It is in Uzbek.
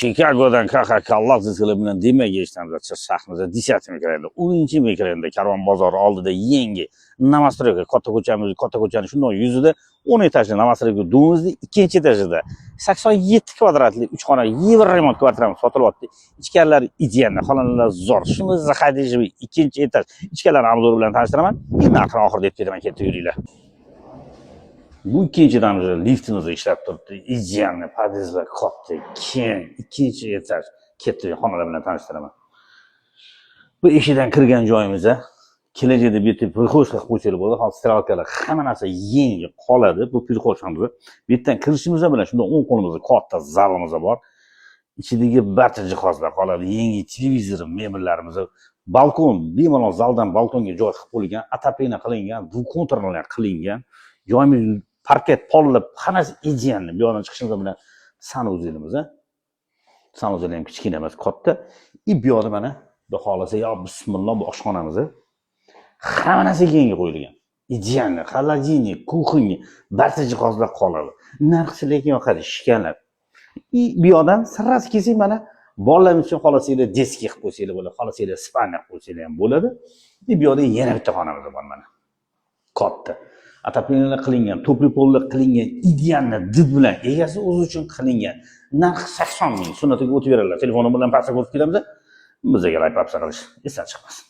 Chikagodan KHK sizlar bilan, demak, eshitamiz, shahrimiz 10 mikrorayonda, 10 mikrorayonda, Karvon bozori oldida yangi новостройка, katta ko'chamiz, katta ko'chani shundoq yuzida 10 etajli новостройка дом imizni ikkinchi etajida 87 kvadratli 3 xona евроремонт kvartiramiz sotilyapti. Ichkarilari идеально, xonalar zo'r. Shuni заходишь, ikkinchi etaj. Ichkarilarni обзор bilan tanishtiraman. Endi narxini oxirida aytib ketaman, ketdi, yuringlar. Bu ikkinchidan уже liftimiz ishlab turibdi. Идеальный podyezdlar katta, keng, ikkinchi etaj. Ketdi, xonalar bilan tanishtiraman. Bu eshikdan kirgan joyimiz, kelajakda bu yerda прихожка qilib qo'ysanglar bo'ladi. Hozir стиралка lar, hamma narsa yangi qoladi. Bu прихожка miz. Bu yerdan kirishimiz bilan shunda o'ng qo'limizda katta zalimiz bor. Ichidagi barcha jihozlar qoladi. Yangi televizor, mebellarimiz, balkon, bemalol zaldan balkonga joy qilib qo'yilgan, отопление qilingan, двухконтур lar qilingan. Joyimiz parket pollab, hammasi идеальный. Bu yoqdan chiqishimiz bilan санузел imiz, санузел ham kichkina emas, katta. И bu yoqda mana, xudo xohlasa, yo bismillah, bu oshxonamiz. Hamma narsa yangi qo'yilgan. Идеальный, холодильник, кухня, barcha jihozlar qoladi. Narxi lekin yoqadi, ishkanlar. И bu yoqdan сразу kelsak, mana bolalar uchun xohlasanglar детский qilib qo'ysanglar bo'ladi, xohlasanglar спальня qilib qo'ysanglar ham bo'ladi. И bu yoqda yana bitta xonamiz bor mana. Katta. Отопление qilingan, тёплый pollar qilingan, идеально did bilan egasi o'zi uchun qilingan. Narxi 80 ming. Sunnatiga o'tib beradilar. Telefonim bilan pastga ko'rib ketamiz. Bizga layk, подписка qilish esdan chiqmasin.